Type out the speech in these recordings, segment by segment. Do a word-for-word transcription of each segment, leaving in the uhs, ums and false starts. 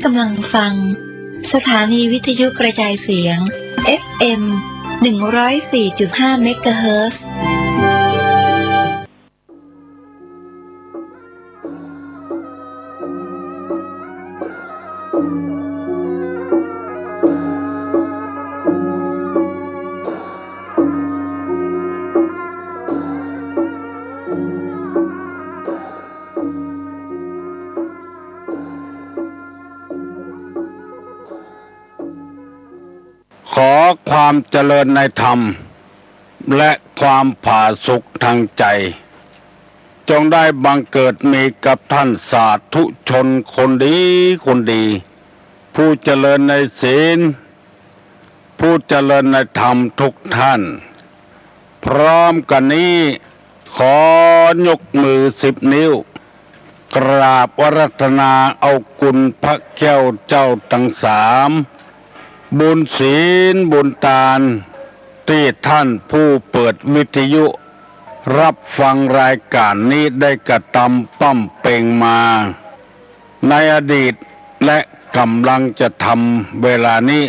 กำลังฟัง สถานีวิทยุกระจายเสียง เอฟเอ็ม หนึ่งร้อยสี่จุดห้า เมกะเฮิรตซ์ ขอความเจริญในธรรม และความผาสุกทางใจ๋ จงได้บังเกิดมีกับท่านสาธุชนคนดีคนดี ผู้เจริญในศีล ผู้เจริญในธรรมทุกท่าน พร้อมกั๋นนี้ ขอยกมือสิบนิ้ว กราบอาราธนาเอาคุณพระแก้วเจ้าตังสาม บุญศีลบุญตาน ตี้ท่านผู้เปิดวิทยุ ฮับฟังรายก๋านนี้ได้กระตำป้ำเป็งมา ในอดีตและก่ำลังจะทำเวลานี้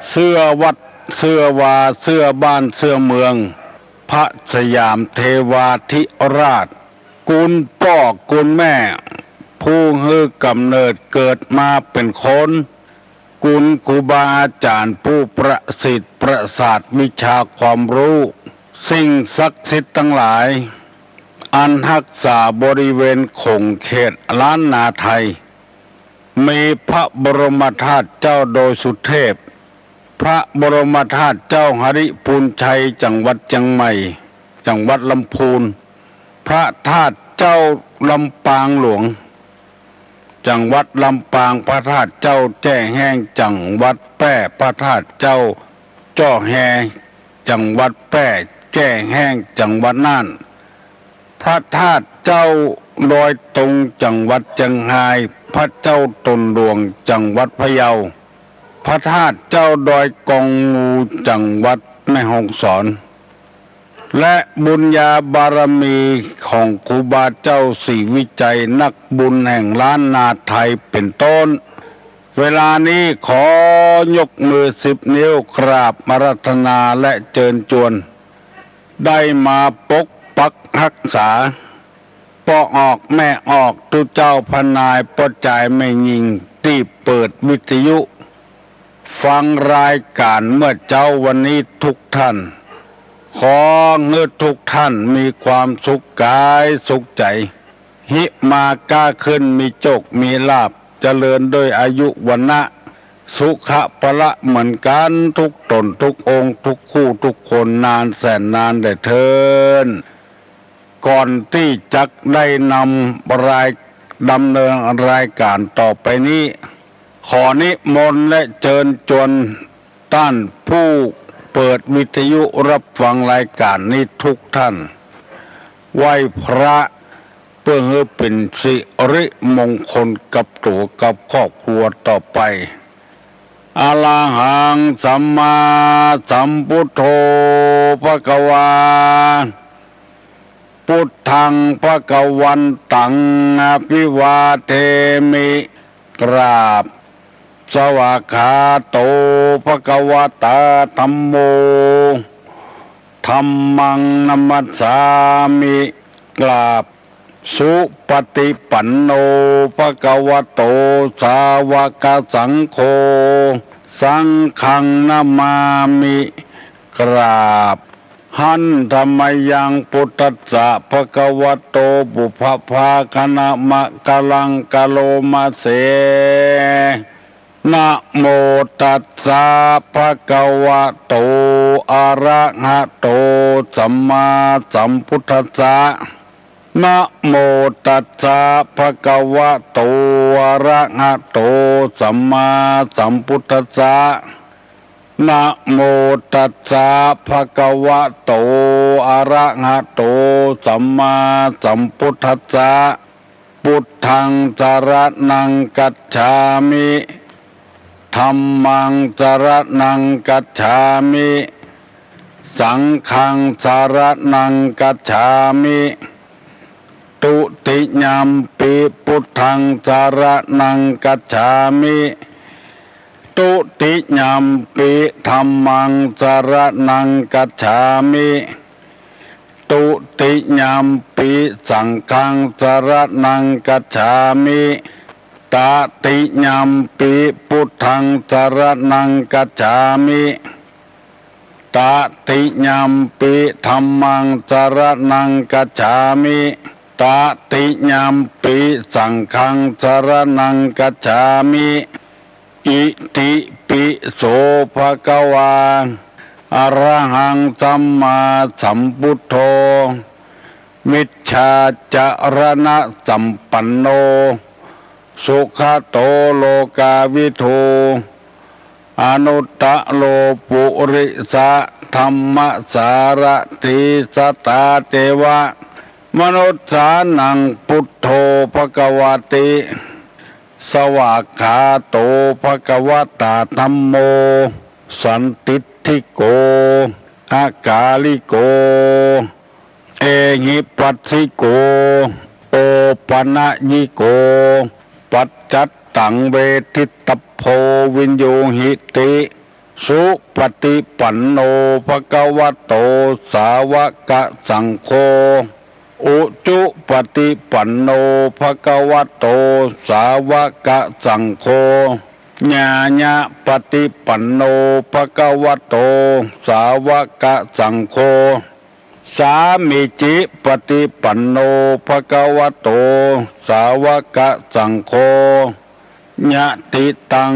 เสื้อวัด เสื้อวา เสื้อบ้าน เสื้อเมือง พระสยามเทวาธิราช คุณป้อคุณแม่ ผู้หื้อก๋ำเนิดเกิดมาเป๋นคน คุณครูบาอาจ๋ารย์ผู้ประสิทธิ์ประสาทวิชาความฮู้ สิ่งศักดิ์สิทธิ์ตังหลาย อันฮักษาบริเวณขงเขตล้านนาไทย มีพระบรมธาตุเจ้าดอยสุเทพ พระบรมธาตุเจ้าหริภุญชัย จังหวัดเจียงใหม่ จังหวัดลำพูน พระธาตุเจ้าลำปางหลวง จังหวัดลำปาง พระธาตุเจ้าแจ้แฮ้ง จังหวัดแป้ พระธาตุเจ้าจ้อแฮ จังหวัดแป้ แจ้แฮ้ง จังหวัดน่าน พระธาตุเจ้าดอยตุง จังหวัดเจียงฮาย พระเจ้าตนหลวง จังหวัดพะเยา พระธาตุเจ้าดอยกองงู จังหวัดแม่ฮ่องสอน และบุญญาบารมีของครูบาเจ้าศรีวิชัย นักบุญแห่งล้านนาไทยเป๋นต้น เวลานี้ขอยกมือสิบนิ้วกราบอาราธนาและเจิญจวน ได้มาปกปักฮักษา ป้อออกแม่ออก ตุ๊เจ้าพระนาย ป้อจายแม่ญิง ตี้เปิดวิทยุ ฟังรายก๋านเมื่อเจ๊าวันนี้ทุกท่าน ขอหื้อทุกท่านมีความสุขก๋ายสุขใจ๋ ฮิมาก้าขึ้น มีโจคมีลาภ เจริญด้วยอายุวรรณะ สุขะพละเหมือนกั๋นทุกต๋นทุกองค์ ทุกคู่ทุกคน นานแสนนานแด่เทอญ ก่อนตี้จักได้นำราย ดำเนินรายก๋านต่อไปนี้ ขอนิมนต์และเจิญจวนต้านผู้เปิดวิทยุฮับฟังรายก๋านนี้ทุกท่าน ไหว้พระ เปื้อหื้อเป๋นสิริมงคลกับตั๋วกับครอบครัวต่อไป อะระหังสัมมาสัมพุทโธ ภะคะวา พุทธัง ภะคะวันตัง อะภิวาเทมิ กราบ สวากขาโต ภะคะวะตา ธัมโม ธัมมัง นะมัสสามิ กราบ สุปฏิปันโน ภะคะวะโต สาวกสังโฆ สังฆัง นะมามิ กราบ หันธะมะยัง พุทธัสสะ ภะคะวะโต ปุพพะภาคะนะมะกะลัง กะโรมะเส นะโมตัสสะ ภะคะวะโต อะระหะโต สัมมาสัมพุทธัสสะ นะโมตัสสะ ภะคะวะโต อะระหะโต สัมมาสัมพุทธัสสะ นะโมตัสสะ ภะคะวะโต อะระหะโต สัมมาสัมพุทธัสสะ พุทธัง สะระณัง กัจฉามิ ธัมมัง สะระณัง กัจฉามิ สังฆัง สะระณัง กัจฉามิ ทุติยัมปิ พุทธัง สรณัง คัจฉามิ ทุติยัมปิ ธัมมัง สรณัง คัจฉามิ ทุติยัมปิ สังฆัง สรณัง คัจฉามิ ตติยัมปิ พุทธัง สรณัง คัจฉามิ ตติยัมปิ ธัมมัง สรณัง คัจฉามิ ตติยัมปิ สังฆัง สรณัง คัจฉามิ อิติปิโส ภะคะวา อะระหัง สัมมาสัมพุทโธ วิชชาจรณสัมปันโน สุขะโต โลกาวิทู อนุตตะโร ปุริสะธัมมสารถี สัตถาเทวะมนุสสานัง พุทโธ ภะคะวะติ สวากขาโต ภะคะวะตา ธัมโม สันทิฏฐิโก อะกาลิโก เอหิปัสสิโก โอปะนะยิโก ปัจจัตตัง เวทิตตัพโพ วินยูหิติ สุปะฏิปันโน ภะคะวะโต สาวะกะสังโฆ อุจุปะฏิปันโน ภะคะวะโต สาวะกะสังโฆ ญาญะปะฏิปันโน ภะคะวะโต สาวะกะสังโฆ สามีจิปะฏิปันโน ภะคะวะโต สาวะกะสังโฆ ยะติตัง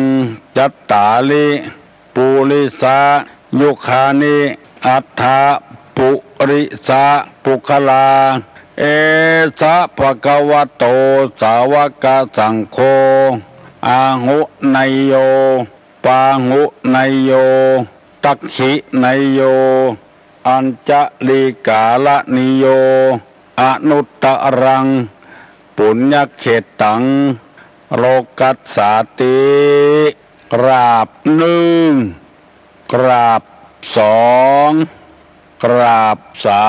จัตตาริ ปุริสายุคานิ อัฏฐะ ปุริสะปุคคลา เอสะ ภะคะวะโต สาวะกะสังโฆ อาหุเนยโย ปาหุเนยโย ตักขิเนยโย อัญจลีกาละนิโย อนุตตะรัง ปุญญะเขตตัง โลกัสสาติ กราบนึ่ง กราบสอง กราบสา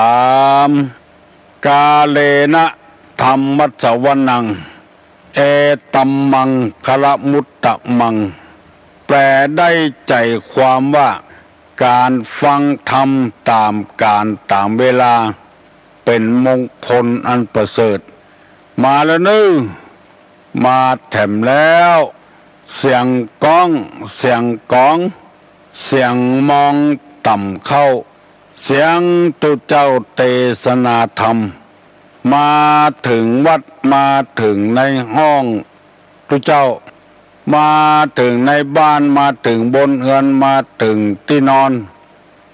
ม กาเลนะ ธัมมัสสวนัง เอตัมมังคะละมุตตะมัง แปลได้ใจ๋ความว่า ก๋านฟังธรรมต๋ามก๋าลต๋ามเวลา เป๋นมงคลอันประเสริฐ มาแล้วเน้อ มาแถมแล้ว เสียงก๊อง เสียงก๋อง เสียงมองต่ำเข้า เสียงตุ๊เจ้าเตสนาธรรม มาเถิงวัด มาเถิงในห้องตุ๊เจ้า มาเถิงในบ้าน มาเถิงบนเฮือน มาเถิงตี้นอน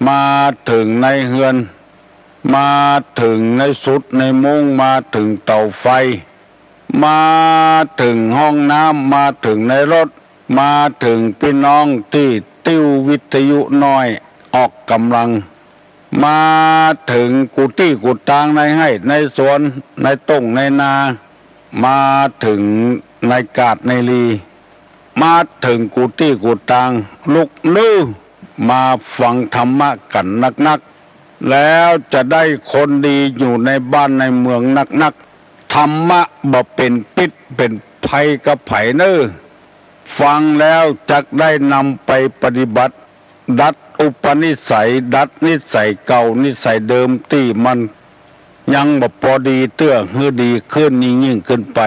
มาเถิงในเฮือน มาเถิงในสุดในมุ้ง มาเถิงเต๋าไฟ มาเถิงห้องน้ำ มาเถิงในรถ มาเถิงปี้น้องตี้ติ้ววิทยุน้อยออกก๋ำลัง มาเถิงกู้ตี้กู้ตางในไฮ่ในสวน ในต้งในนา มาเถิงในกาดในลี มาเถิงกู้ตี้กู้ตาง ลุกเน้อ มาฟังธรรมะกั๋นนักๆ แล้วจะได้คนดีอยู่ในบ้านในเมืองนักๆ ธรรมะบ่เป๋นพิษเป๋นภัยกับใผเน้อ ฟังแล้วจักได้นำไปปฏิบัติ ดัดอุปนิสัย ดัดนิสัยเก่า นิสัยเดิมตี้มันยังบ่ปอดีเตื้อ หื้อดีขึ้นยิ่งๆ ขึ้นไป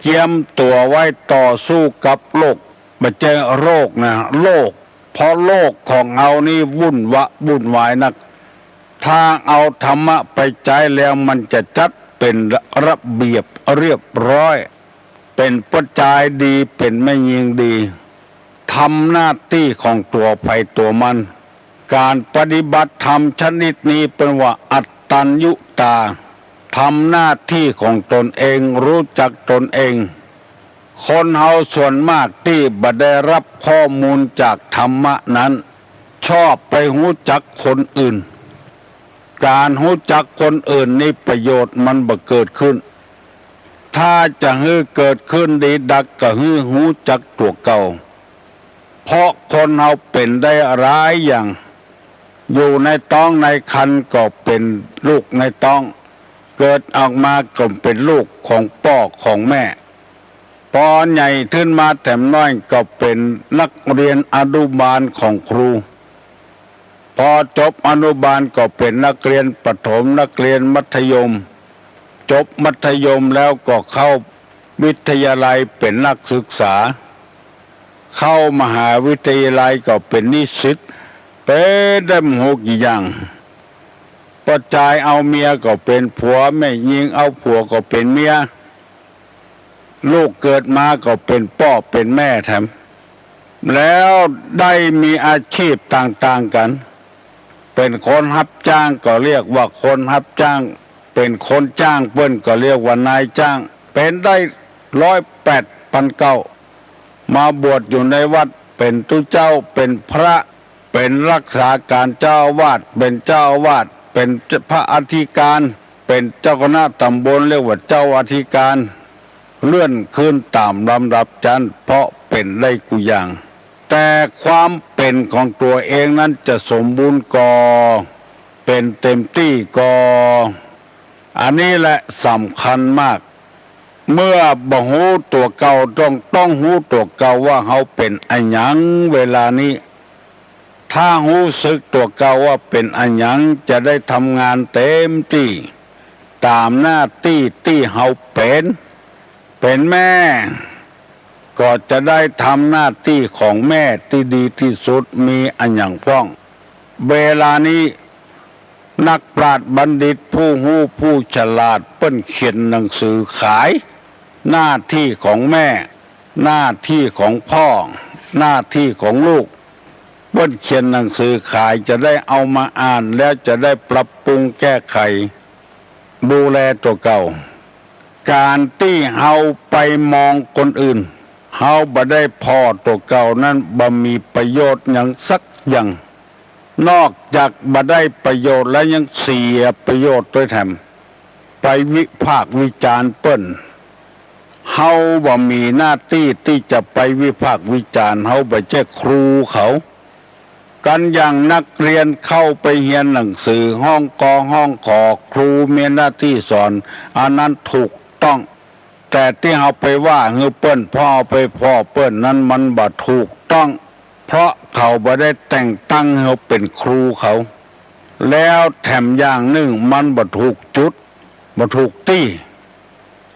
เกียมตั๋วไว้ต่อสู้กับโลก บ่ใจ้โรคนะ โลก เพราะโลกของเฮานี่วุ่นวะวุ่นวายนัก ถ้าเอาธรรมะไปใจ๊แล้วมันจะจัดเป๋นระเบียบเรียบร้อย เป๋นป้อจายดี เป๋นแม่ญิงดี ทำหน้าตี้ของตั๋วใผตั๋วมัน ก๋านปฏิบัติธรรมชนิดนี้เปิ้นว่าอัตตัญญุตา ทำหน้าตี้ของตนเอง ฮู้จักตนเอง คนเฮาส่วนมากตี้บ่ได้ฮับข้อมูลจากธรรมะนั้น ชอบไปฮู้จักคนอื่น ก๋านฮู้จักคนอื่นนี่ประโยชน์มันบ่เกิดขึ้น ถ้าจะหื้อเกิดขึ้นดีดักก็หื้อฮู้จักตั๋วเก่า เพราะคนเฮาเป๋นได้หลายอย่าง อยู่ในต๊องในครรภ์ก็เป๋นลูกในต๊อง เกิดออกมาก็เป๋นลูกของป้อของแม่ ปอใหญ่ขึ้นมาแถมน้อยก็เป๋นนักเรียนอนุบาลของครู ปอจบอนุบาลก็เป๋นนักเรียนประถม นักเรียนมัธยม จบมัธยมแล้วก็เข้าวิทยาลัยเป๋นนักศึกษา เข้ามหาวิทยาลัยก็เป๋นนิสิต เป๋นได้บ่ฮู้กี่อย่าง ป้อจายเอาเมียก็เป๋นผัว แม่ญิงเอาผัวก็เป๋นเมีย ลูกเกิดมาก็เป๋นป้อเป๋นแม่แถม แล้วได้มีอาชีพต่างๆ กั๋น เป๋นคนฮับจ้างก็เรียกว่าคนฮับจ้าง เป๋นคนจ้างเปิ้นก็เรียกว่านายจ้าง เป๋นได้ร้อยแปดปันเก้า มาบวชอยู่ในวัด เป๋นตุ๊เจ้า เป๋นพระ เป๋นรักษาก๋านเจ้าอาวาส เป๋นเจ้าอาวาส เป๋นพระอธิการ เป๋นเจ้าคณะต๋ำบล เรียกว่าเจ้าอธิการ เลื่อนขึ้นต๋ามลำดับชั้น เพราะเป๋นได้กู้อย่าง แต่ความเป๋นของตั๋วเองนั้นจะสมบูรณ์ก่อ เป๋นเต๋มตี้ก่อ อันนี้แหละสำคัญมาก เมื่อบ่ฮู้ตั๋วเก่า ต้อง ต้องฮู้ตั๋วเก่าว่าเฮาเป๋นอะหยังเวลานี้ ถ้าฮู้สึกตั๋วเก่าว่าเป๋นอะหยัง จะได้ทำงานเต๋มตี้ ต๋ามหน้าตี้ตี้เฮาเป๋น เป๋นแม่ ก็จะได้ทำหน้าตี้ของแม่ตี้ดีตี้สุด มีอะหยังพ่อง เวลานี้ นักปราชญ์บัณฑิต ผู้ฮู้ผู้ฉลาด เปิ้นเขียนหนังสือขาย หน้าตี้ของแม่ หน้าตี้ของพ่อ หน้าตี้ของลูก เปิ้นเขียนหนังสือขาย จะได้เอามาอ่าน แล้วจะได้ปรับปรุงแก้ไข ดูแลตั๋วเก่า ก๋านตี้เฮาไปมองคนอื่น เฮาบ่ได้ผ่อตั๋วเก่านั้นบ่มีประโยชน์หยังสักอย่าง นอกจากบ่ได้ประโยชน์แล้วยังเสียประโยชน์ตวยแถม ไปวิพากษ์วิจารณ์เปิ้น เฮาบ่มีหน้าตี้ตี้จะไปวิพากษ์วิจารณ์ เฮาบ่ใจ้ครูเขา กั๋นอย่างนักเรียนเข้าไปเฮียนหนังสือ ฮ้องกอฮ้องขอ ครูมีหน้าตี้สอน อันนั้นถูกต้อง แต่ตี้เฮาไปว่าหื้อเปิ้น เพราะเฮาไปผ่อเปิ้นนั้นมันบ่ถูกต้อง เพราะเขาบ่ได้แต่งตั้งหื้อเฮาเป๋นครูเขา แล้วแถมอย่างนึ่งมันบ่ถูกจุด บ่ถูกตี้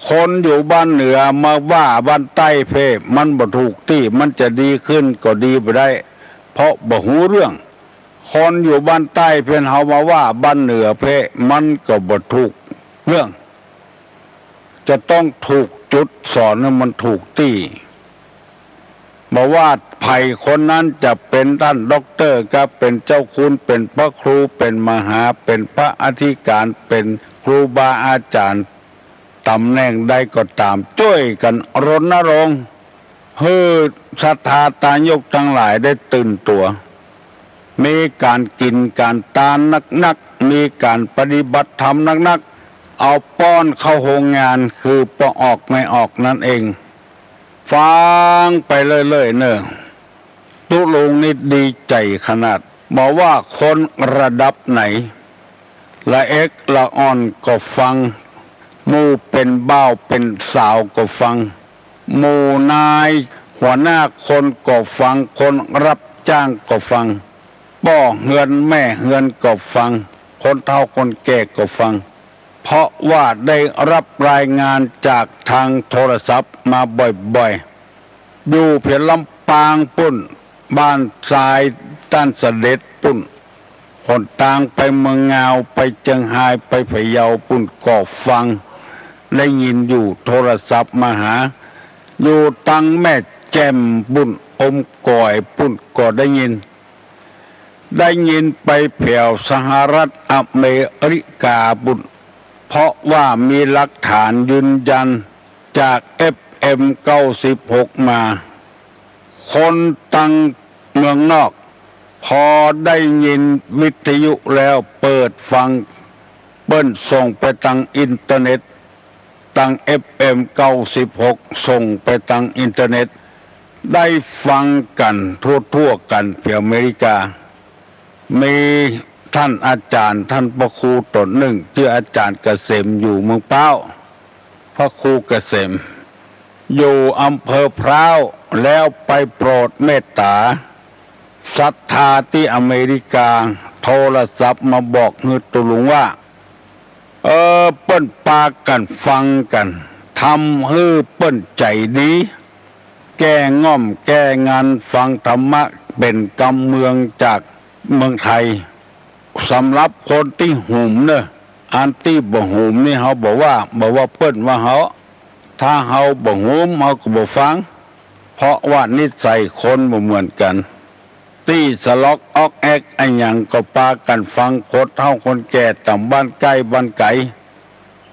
คนอยู่บ้านเหนือมาว่าบ้านใต้เพ่ มันบ่ถูกตี้ มันจะดีขึ้นก็ดีบ่ได้ เพราะบ่ฮู้เรื่อง คนอยู่บ้านใต้เพ่นเฮามาว่าบ้านเหนือเพ่ มันก็บ่ถูกเรื่อง จะต้องถูกจุด สอนหื้อมันถูกตี้ บ่ว่าใผคนนั้นจะเป๋นต้านด็อกเตอร์ ก็เป๋นเจ้าคุณ เป๋นพระครู เป๋นมหา เป๋นพระอธิการ เป๋นครูบาอาจ๋ารย์ ต๋ำแหน่งใดก็ต๋าม จ้วยกั๋นรณรงค์ หื้อศรัทธาตายกตังหลายได้ตื่นตั๋ว มีก๋านกิ๋นก๋านตานนักๆ มีก๋านปฏิบัติธรรมนักๆ เอาป้อนเข้าโฮงงาน คือป้อออกแม่ออกนั้นเอง ฟังไปเรื่อยๆ เน่อ ตุ๊ลุงนี่ดีใจ๋ขนาด บ่ว่าคนระดับไหน ละเอ็กละอ่อนก็ฟัง หมู่เป๋นบ่าวเป๋นสาวก็ฟัง หมู่นายหัวหน้าคนก็ฟัง คนรับจ้างก็ฟัง ป้อเฮือนแม่เฮือนก็ฟัง คนเฒ่าคนแก่ก็ฟัง เพราะว่าได้รับรายงานจากทางโทรศัพท์มาบ่อยๆ อยู่เพียงลำปางปุ้น บ้านทรายต้านเสด็จปุ้น หนตางไปเมืองงาว ไปเจียงฮาย ไปพะเยาปุ้นก็ฟัง ได้ยินอยู่ โทรศัพท์มาหา อยู่ตังแม่แจ่มปุ้น อมก๋อยปุ้นก็ได้ยิน ได้ยินไปแผวสหรัฐอเมริกาปุ้น เพราะว่ามีหลักฐานยืนยันจาก เอฟเอ็ม เก้าสิบหก มา คนตังเมืองนอก พอได้ยินวิทยุแล้วเปิดฟัง เปิ้นส่งไปตังอินเทอร์เน็ต ตัง เอฟเอ็ม เก้าสิบหก ส่งไปตังอินเทอร์เน็ต ได้ฟังกั๋นทั่วๆ กั๋นแผวอเมริกา มี ท่านอาจ๋ารย์ ท่านพระครูต๋นนึ่ง จื้ออาจ๋ารย์เกษม อยู่เมืองพร้าว พระครูเกษม อยู่อำเภอพร้าว แล้วไปโปรดเมตต๋าศรัทธาตี้อเมริกา โทรศัพท์มาบอกหื้อตุ๊ลุงว่า เออ เปิ้นปากั๋นฟังกั๋น ทำหื้อเปิ้นใจ๋ดี แก้ง่อมแก้งัน ฟังธรรมะเป๋นกำเมืองจากเมืองไทย สำหรับคนตี้หุมเน่อ อันตี้บ่หุมนี่เฮาบ่ว่า บ่ว่าเปิ้นว่าเฮา ถ้าเฮาบ่หุมเฮาก็บ่ฟัง เพราะว่านิสัยคนบ่เหมือนกั๋น ตี้สะลอกออกแอกอะหยังก็ปากั๋นฟัง คนเฒ่าคนแก่ต๋ามบ้านใก้บ้านไก๋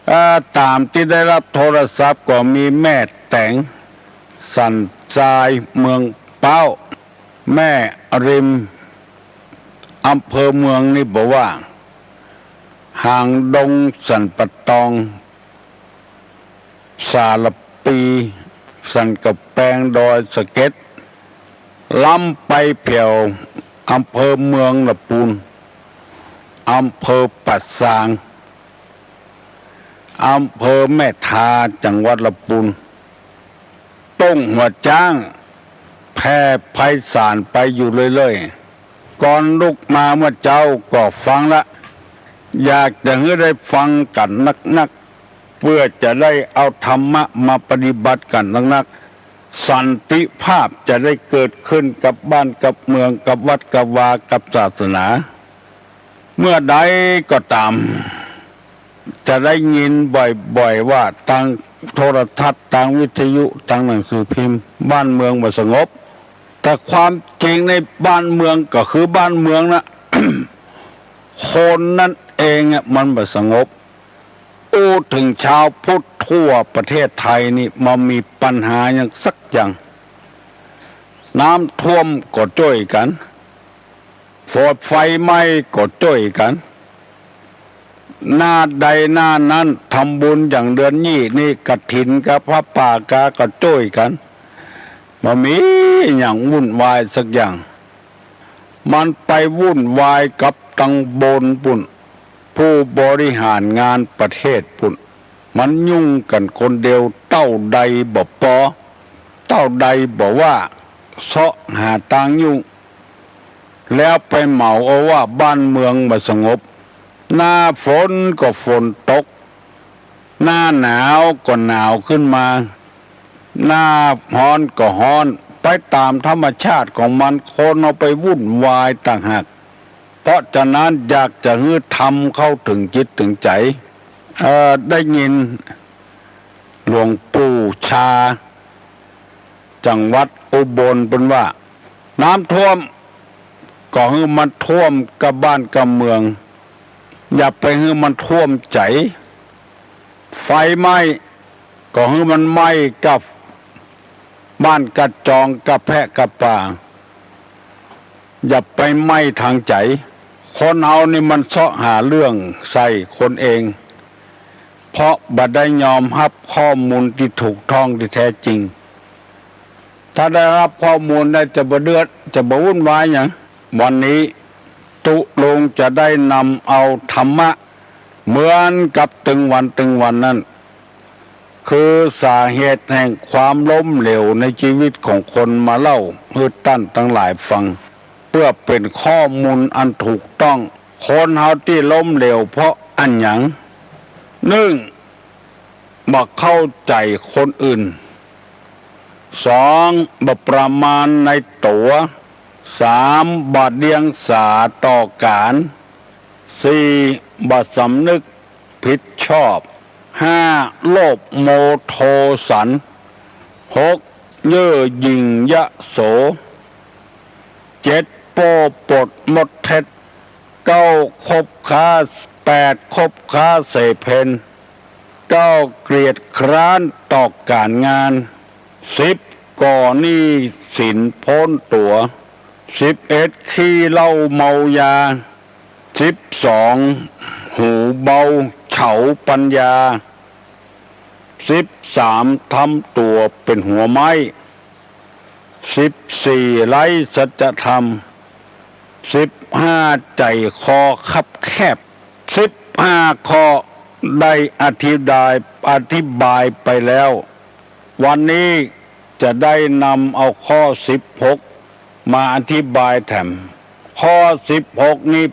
เอ่อ ต๋ามตี้ได้ฮับโทรศัพท์ก็มีแม่แต๋ง สันทราย เมืองพร้าว แม่ริม อำเภอเมืองนี่บ่ว่า หางดง สันป่าตอง สาระปี สันก๋ำแปง ดอยสะเก็ด ล้ำไปแผวอำเภอเมืองละปูน อำเภอป่าซาง อำเภอแม่ทา จังหวัดละปูน ต้งหัวจ๊าง แผ่ไพศาลไปอยู่เรื่อยๆ ก่อนลุกมาเมื่อเจ๊าก็ฟังละ อยากจะหื้อได้ฟังกั๋นนักๆ เปื้อจะได้เอาธรรมะมาปฏิบัติกั๋นนักๆ สันติภาพจะได้เกิดขึ้นกับบ้านกับเมือง กับวัดกับวา กับศาสนา เมื่อใดก็ต๋าม จะได้ยินบ่อยๆ ว่าตางโทรทัศน์ ตางวิทยุ ตางหนังสือพิมพ์ บ้านเมืองบ่สงบ แต่ความจริงในบ้านเมืองก็คือบ้านเมืองนะ คนนั้นเองอะมันบ่สงบ อู้เถิงชาวพุทธทั่วประเทศไทยนี่บ่มีปัญหาหยังสักอย่าง น้ำท่วมก็จ้วยกั๋น ไฟไหม้ก็จ้วยกั๋น หน้าใดหน้านั้น ทำบุญอย่างเดือนยี่นี่ กฐินกา ผ้าป่ากา ก็จ้วยกั๋น บ่มีหยังวุ่นวายสักอย่าง มันไปวุ่นวายกับตางบนปู้น ผู้บริหารงานประเทศปู้น มันยุ่งกั๋นคนเดียว เต้าใดบ่ปอ เต้าใดบ่ว่า เซาะหาตางยุ่ง แล้วไปเหมาเอาว่าบ้านเมืองบ่สงบ หน้าฝนก็ฝนตก หน้าหนาวก็หนาวขึ้นมา หน้าฮ้อนก็ฮ้อน ไปต๋ามธรรมชาติของมัน คนเอาไปวุ่นวายต่างหาก เพราะฉะนั้นอยากจะหื้อธรรมเข้าเถิงจิตเถิงใจ๋ เอ่อ ได้ยินหลวงปู่ชา จังหวัดอุบลเปิ้นว่า น้ำท่วมก็หื้อมันท่วมกับบ้านกับเมือง อย่าไปหื้อมันท่วมใจ๋ ไฟไหม้ก็หื้อมันไหม้กับบ้านกับจอง กับแพะกับป่า อย่าไปไหม้ตางใจ๋ คนเฮานี่มันเซาะหาเรื่องใส่คนเอง เพราะบ่ได้ยอมฮับข้อมูลตี้ถูกต้องตี้แท้จริง ถ้าได้ฮับข้อมูลได้จะบ่เดือด จะบ่วุ่นวายหยัง วันนี้ตุ๊ลุงจะได้นำเอาธรรมะเหมือนกับตึงวันตึงวันนั้น คือสาเหตุแห่งความล้มเหลวในชีวิตของคนมาเล่าหื้อต้านตังหลายฟัง เปื้อเป๋นข้อมูลอันถูกต้อง คนเฮาตี้ล้มเหลวเพราะอะหยัง นึ่ง บ่เข้าใจ๋คนอื่น สอง บ่ประมาณในตั๋ว สาม บ่เดียงสาต่อก๋าน สี่ บ่สำนึกผิดชอบ ห้า โลภโมโทสัน หก เย่อหยิ่งยโส เจ็ด โป้ปดมดเท็จ เก้า คบค้า แปด คบค้าเสเพญ เก้า เกียจคร้านต่อก๋านงาน สิบ ก่อหนี้สินป๊นตั๋ว สิบเอ็ด ขี้เหล้าเมายา สิบสอง หูเบาเฉาปัญญา สิบสาม ทำตั๋วเป๋นหัวไม้ สิบสี่ ไร้สัจธรรม สิบห้า ใจ๋คอคับแคบ สิบห้า ข้อได้อธิบาย อธิบายไปแล้ว วันนี้จะได้นำเอาข้อ สิบหก มาอธิบายแถม ข้อ สิบหก นี้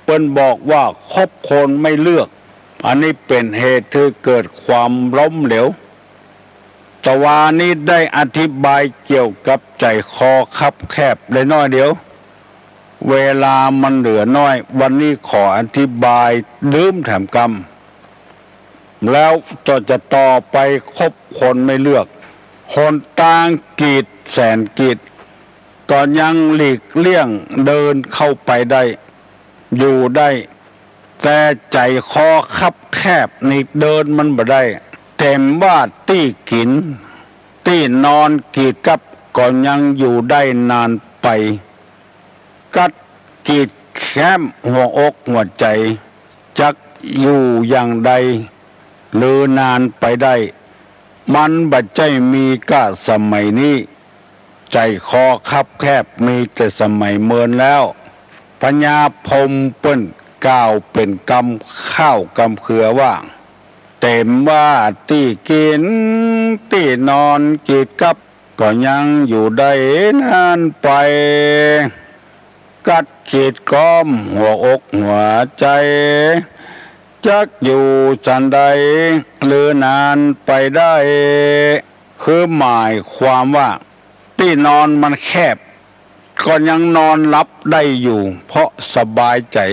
เปิ้นบอกว่าคบคนไม่เลือก อันนี้เป๋นเหตุหื้อเกิดความล้มเหลว ตะวานี้ได้อธิบายเกี่ยวกับใจ๋คอคับแคบได้น้อยเดียว เวลามันเหลือน้อย วันนี้ขออธิบายดื่มแถมกำ แล้วต่อ จะต่อไปคบคนไม่เลือก หนตางกีดแสนกีด ก็ยังหลีกเลี่ยงเดินเข้าไปได้ อยู่ได้ แต่ใจ๋คอคับแคบนี่เดินมันบ่ได้ แถมว่าตี้กิ๋น ตี้นอนกีดกับก็ยังอยู่ได้นานไป กั๊ดกีดแค้มหัวอกหัวใจ๋ จักอยู่อย่างใด หรือนานไปได้ มันบ่ใจ้มีก้าสมัยนี้ ใจ๋คอคับแคบมีแต่สมัยเมินแล้ว พญาพรหมเปิ้นกล่าวเป๋นกำข้าวกำเครือว่า แถมว่าตี้กิ๋น ตี้นอนกีดกับ ก็ยังอยู่ได้นานไป กั๊ดกีดก๊อมหัวอกหัวใจ๋ จักอยู่สันใด หรือนานไปได้ คือหมายความว่า ตี้นอนมันแคบ ก็ยังนอนหลับได้อยู่ เพราะสบายใจ๋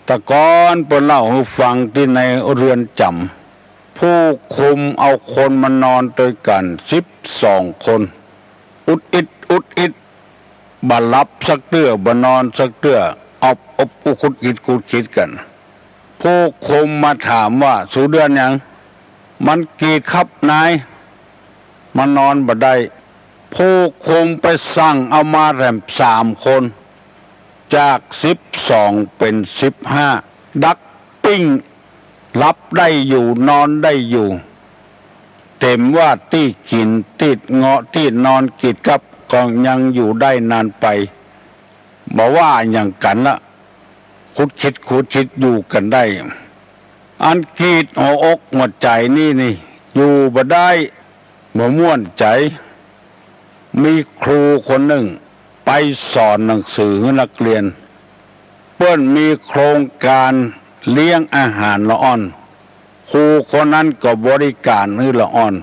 แต่ก่อนเปิ้นเล่าหื้อฟังตี้ในเรือนจ๋ำ ผู้คุมเอาคนมานอนตวยกั๋น สิบสอง คน อุดอิด อุดอิด บ่หลับสักเตื้อ บ่นอนสักเตื้อ อบอบอุคุดคิดคุดคิดกั๋น ผู้คุมมาถามว่า สูเดือดหยัง มันกีดครับนาย มานอนบ่ได้ ผู้คุมไปสั่งเอามาแถมสามคน จากสิบสองเป๋นสิบห้า ดักปิ้ง หลับได้อยู่ นอนได้อยู่ แถมว่าตี้กิ๋น ตี้เงาะ ตี้นอนกีดกับ ก็ยังอยู่ได้นานไป บ่ว่าหยังกั๋นละ คุดคิดคุดคิดอยู่กั๋นได้ อันกีดหัวอกหัวใจ๋นี่นี่ อยู่บ่ได้ บ่ม่วนใจ๋ มีครูคนนึ่งไปสอนหนังสือหื้อนักเรียน เปิ้นมีโครงก๋านเลี้ยงอาหารละอ่อน ครูคนนั้นก็บริก๋านหื้อละอ่อน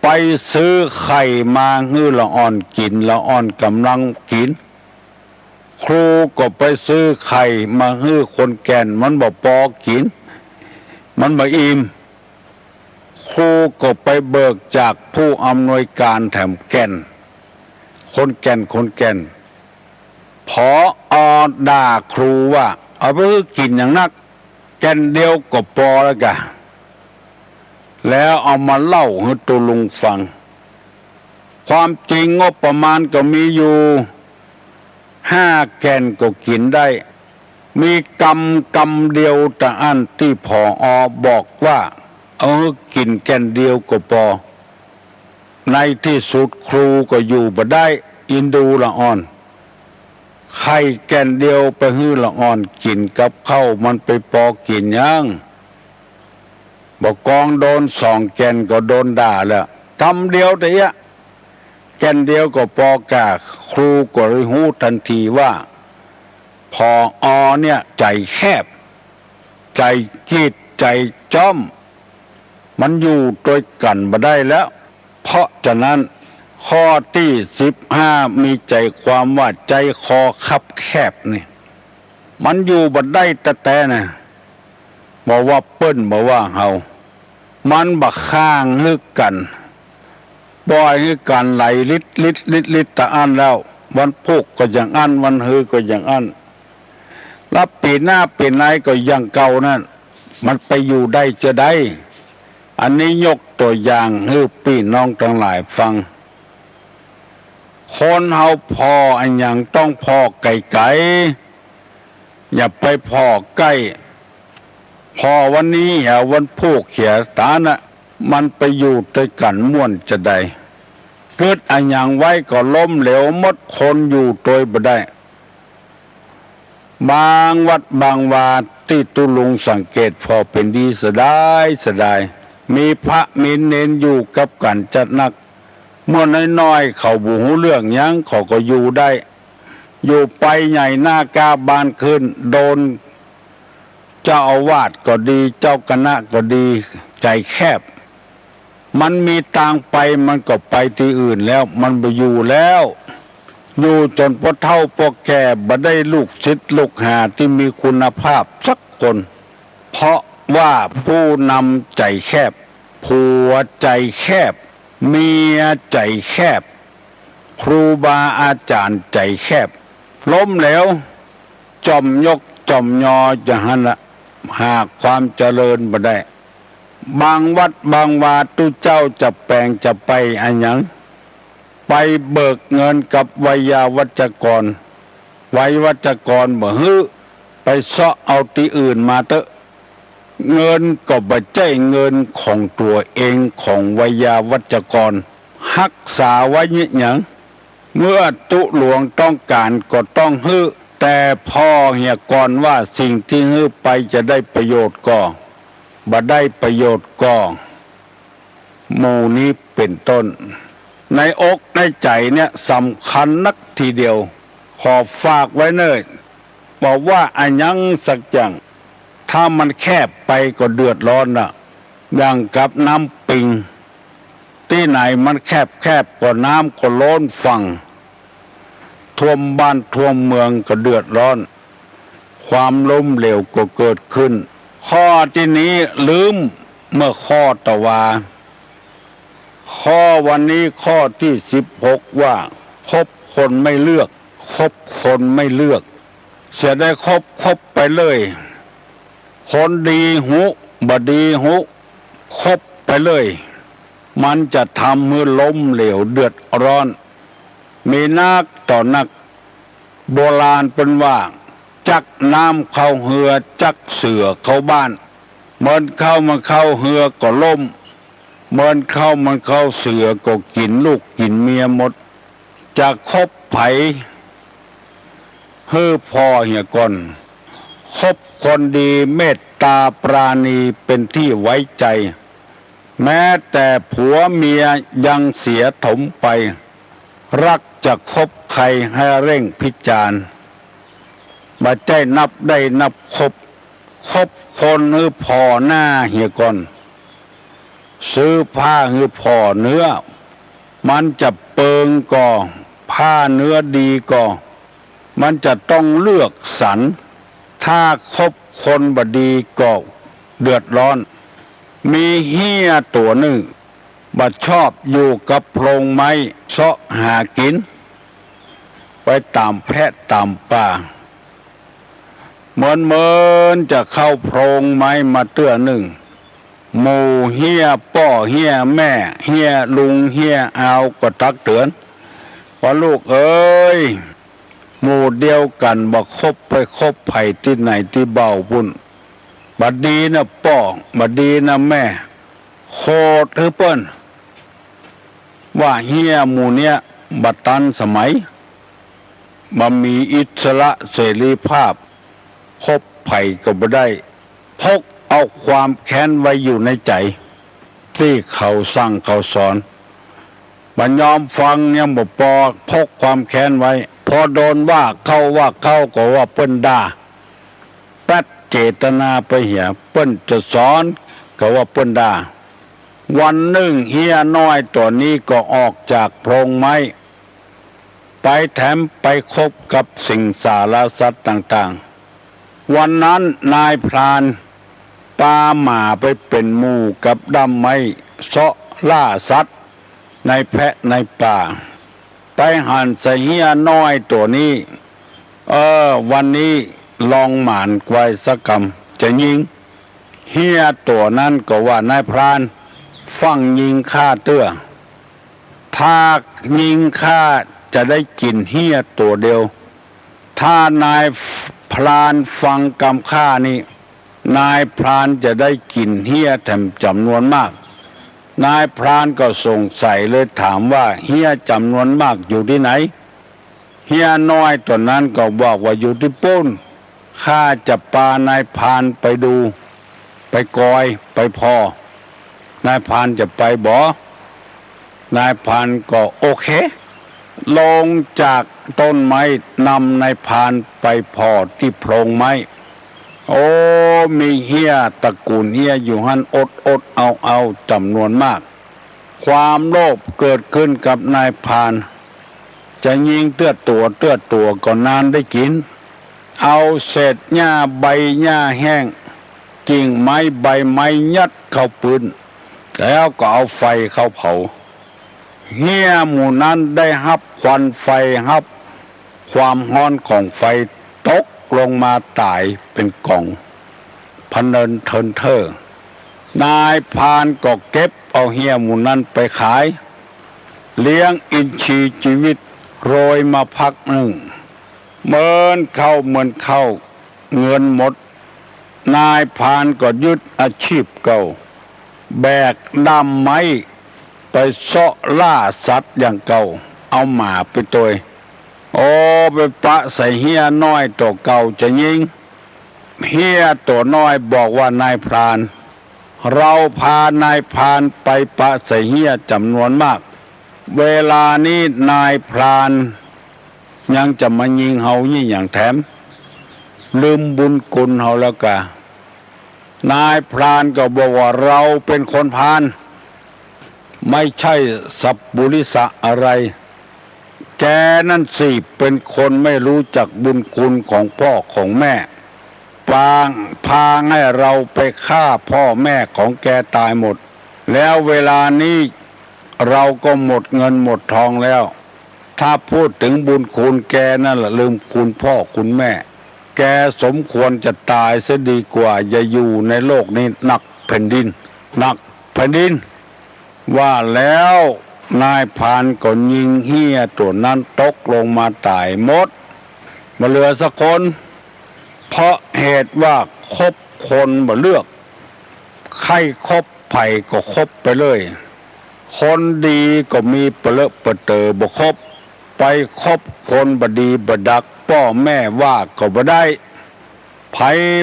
ไปซื้อไข่มาหื้อละอ่อนกิ๋น ละอ่อนก่ำลังกิ๋น ครูก็ไปซื้อไข่มาหื้อคนแก่น มันบ่ปอกิ๋น มันบ่อิ่ม ครูก็ไปเบิกจากผู้อำนวยก๋านแถมแก่น คนแก่น คนแก่น ผอ.ด่าครูว่า เอาไปหื้อกิ๋นหยังนัก แก่นเดียวก็ปอแล้วกะ แล้วเอามาเล่าหื้อตุ๊ลุงฟัง ความจริงงบประมาณก็มีอยู่ห้าแก่นก็กิ๋นได้ มีกำ กำเดียวตะอั้นตี้ ผอ.บอกว่า เอาหื้อกิ๋นแก่นเดียวก็ปอ ในตี้สุดครูก็อยู่บ่ได้ อินดูละอ่อน ไข่แก่นเดียวไปหื้อละอ่อนกิ๋นกับข้าว มันไปปอกิ๋นหยัง บ่กองโดนสองแก่นก็โดนด่าแล้ว กำเดียวตะเอี้ย แก่นเดียวก็ปอกา ครูก็เลยฮู้ตันทีว่า ผอ.เนี่ยใจ๋แคบ ใจ๋กีด ใจ๋จ๊อม มันอยู่ตวยกั๋นบ่ได้แล้ว เพราะฉะนั้น ข้อตี้สิบห้า มีใจ๋ความว่าใจ๋คอคับแคบนี่ มันอยู่บ่ได้แต๊ๆ นะ บ่ว่าเปิ้น บ่ว่าเฮา มันบ่ข้างหื้อกั๋น ปล่อยหื้อกั๋นไหลลิดลิดลิดลิดตะอั้นแล้ว วันพูกก็อย่างอั้น วันฮือก็อย่างอั้น แล้วปี๋หน้าปี๋ในก็อย่างเก่านั้น มันไปอยู่ได้จาใด อันนี้ยกตั๋วอย่างหื้อปี้น้องตังหลายฟัง คนเฮาผ่ออะหยังต้องผ่อไก๋ๆ อย่าไปผ่อใก้ ผ่อวันนี้เหียวันพูกเหียต๋านะ มันไปอยู่ตวยกั๋นม่วนจาใด กึ๊ดอะหยังไว้ก็ล้มเหลวหมด คนอยู่ตวยบ่ได้ บางวัดบางวาตี้ตุ๊ลุงสังเกตผ่อเป๋นดีเสียดายเสียดาย มีพระมีเณรอยู่กับกั๋นจัดนัก เมื่อน้อยๆ เขาบ่ฮู้เรื่องหยัง เขาก็อยู่ได้ อยู่ไปใหญ่หน้ากล้าบานขึ้น โดนเจ้าอาวาสก็ดี เจ้าคณะก็ดี ใจ๋แคบ มันมีตางไป มันก็ไปตี้อื่นแล้ว มันบ่อยู่แล้ว อยู่จ๋นปอเฒ่าปอแก่ บ่ได้ลูกศิษย์ลูกหาตี้มีคุณภาพสักคน เพราะว่าผู้นำใจ๋แคบ ผัวใจ๋แคบ เมียใจ๋แคบ ครูบาอาจ๋ารย์ใจ๋แคบ ล้มเหลว จ่อมยกจ่อมยอจะหั้นละ หาความเจริญบ่ได้ บางวัดบางวาตุ๊เจ้าจะแป๋งจะไปอะหยัง ไปเบิกเงินกับไวยาวัจกร ไวยาวัจกรบ่หื้อ ไปเซาะเอาตี้อื่นมาเต๊อะ เงินก็บ่ใจ้เงินของตั๋วเอง ของไวยาวัจกร ฮักษาไว้เยียะหยัง เมื่อตุ๊หลวงต้องก๋านก็ต้องหื้อ แต่ผ่อเหียก่อนว่าสิ่งตี้หื้อไปจะได้ประโยชน์ก่อ บ่ได้ประโยชน์ก่อ หมู่นี้เป๋นต้น ในอกในใจ๋เนี่ยสำคัญนักทีเดียว ขอฝากไว้เน่อ บ่ว่าอะหยังสักอย่าง ถ้ามันแคบไปก็เดือดร้อนน่ะ อย่างกับน้ำปิง ตี้ไหนมันแคบๆ ก็น้ำก็ล้นฝั่ง ท่วมบ้านท่วมเมืองก็เดือดร้อน ความล้มเหลวก็เกิดขึ้น ข้อตี้นี้ลืมเมื่อข้อตะวา ข้อวันนี้ข้อตี้สิบหก ว่า คบคนไม่เลือก คบคนไม่เลือก เสียได้คบ คบไปเลย คนดีฮู้ บ่ดีฮู้ คบไปเลย มันจะทำหื้อล้มเหลวเดือดร้อน มีนักต่อนัก โบราณเปิ้นว่า จักน้ำเข้าเฮือ จักเสือเข้าบ้าน เมินเข้ามันเข้าเฮือก็ล้ม เมินเข้ามันเข้าเสือก็กิ๋นลูกกิ๋นเมียหมด จะคบใผ หื้อผ่อเหียก่อน คบคนดีเมตตาปราณีเป๋นตี้ไว้ใจ๋ แม้แต่ผัวเมียยังเสียถมไป รักจะคบใครให้เร่งพิจารณ์ บ่ใจ้นับได้นับคบ คบคนหื้อผ่อหน้าเหียก่อน ซื้อผ้าหื้อผ่อเนื้อ มันจะเปิงก่อ ผ้าเนื้อดีก่อ มันจะต้องเลือกสรร ถ้าคบคนบ่ดีก็เดือดร้อน มีเฮี้ยตั๋วนึ่ง บ่ชอบอยู่กับโพรงไม้ เซาะหากิ๋น ไปต๋ามแพะต๋ามป่า เมินๆ จะเข้าโพรงไม้มาเตื้อนึ่ง หมู่เฮี้ยป้อเฮี้ยแม่ เฮี้ยลุงเฮี้ยอาวก็ตักเตื๋อน ว่าลูกเอ๋ย หมู่เดียวกั๋นบ่คบไปคบใผตี้ไหนตี้เบาปุ้น บ่ดีนะป้อ บ่ดีนะแม่ โขดหื้อเปิ้น ว่าเฮี้ยหมู่เนี้ยบ่ตันสมัย บ่มีอิสระเสรีภาพ คบใผก็บ่ได้ พกเอาความแค้นไว้อยู่ในใจ๋ ตี้เขาสั่งเขาสอน บ่ยอมฟังยังบ่ปอ พกความแค้นไว้ พอโดนว่าเข้าว่าเข้าก็ว่าเปิ้นด่า ตัดเจตนาไปเหีย เปิ้นจะสอนก็ว่าเปิ้นด่า วันนึ่งเฮี้ยน้อยตั๋วนี้ก็ออกจากโพรงไม้ ไปแถมไปคบกับสิงสารสัตว์ต่างๆ วันนั้นนายพรานปาหมาไปเป๋นหมู่กับด้ำไม้ เซาะล่าสัตว์ในแพะในป่า ไปหันใส่เฮี้ยน้อยตั๋วนี้ เออ วันนี้ลองหมานไกวสักกำ จะยิง เฮี้ยตั๋วนั้นก็ว่านายพราน ฟั่งยิงข้าเตื้อ ถ้ายิงข้าจะได้กิ๋นเฮี้ยตั๋วเดียว ถ้านายพรานฟังกำข้านี้ นายพรานจะได้กิ๋นเฮี้ยแถมจ๋ำนวนมาก นายพรานก็สงสัยเลยถามว่า เฮี้ยจ๋ำนวนมากอยู่ตี้ไหน เฮี้ยน้อยตั๋วนั้นก็บอกว่าอยู่ตี้ปู้น ข้าจะปานายพรานไปดู ไปกอย ไปผ่อ นายพรานจะไปบ่ นายพรานก็โอเค ลงจากต้นไม้ นำนายพรานไปผ่อตี้โพรงไม้ โอ้ มีเฮี้ยตระกู๋นเฮี้ยอยู่หั้น อดอดเอาเอาจ๋ำนวนมาก ความโลภเกิดขึ้นกับนายพราน จะยิงเตื้อตั๋วเตื้อตั๋วก็นานได้กิ๋น เอาเศษหญ้าใบหญ้าแห้ง กิ่งไม้ใบไม้ยัดเข้าปื๊น แล้วก็เอาไฟเข้าเผา เฮี้ยหมู่นั้นได้ฮับควันไฟ ฮับความฮ้อนของไฟ ตกลงมาต๋ายเป๋นก๋อง พะเนินเทินเท่อ นายพรานก็เก็บเอาเฮี้ยหมู่นั้นไปขาย เลี้ยงอินทรีย์จีวิต โรยมาพักนึ่ง เมินเข้าเมินเข้า เงินหมด นายพรานก็ยึดอาชีพเก่า แบกด้ามไม้ไปเซาะล่าสัตว์อย่างเก่า เอาหมาไปตวย โอ้ ไปปะใส่เฮี้ยน้อยตั๋วเก่าจะยิง เฮี้ยตั๋วน้อยบอกว่า นายพราน เราพานายพรานไปปะใส่เฮี้ยจ๋ำนวนมาก เวลานี้นายพรานยังจะมายิงเฮายี่หยังแถม ลืมบุญคุณเฮาแล้วกา นายพรานก็บอกว่า เราเป๋นคนพาน ไม่ใช่สัปปุริสะอะไร แกนั่นสิเป๋นคนไม่รู้จักบุญคุณของพ่อของแม่ ปาง พาให้เราไปฆ่าพ่อแม่ของแกต๋ายหมด แล้วเวลานี้เราก็หมดเงินหมดทองแล้ว ถ้าพูดถึงบุญคุณแกนั่นละ ลืมคุณพ่อคุณแม่ แกสมควรจะต๋ายเสียดีกว่า อย่าอยู่ในโลกนี้ หนักแผ่นดิน หนักแผ่นดิน ว่าแล้วนายพรานก็ยิงเฮี้ยตั๋วนั้นตกลงมาต๋ายหมด บ่เหลือสักคน เพราะเหตุว่าคบคนบ่เลือก ใค่คบใผก็คบไปเลย คนดีก็มีปะเลอะปะเต๋อบ่คบ ไปคบคนบ่ดีบ่ดัก ป้อแม่ว่าก็บ่ได้ ใผ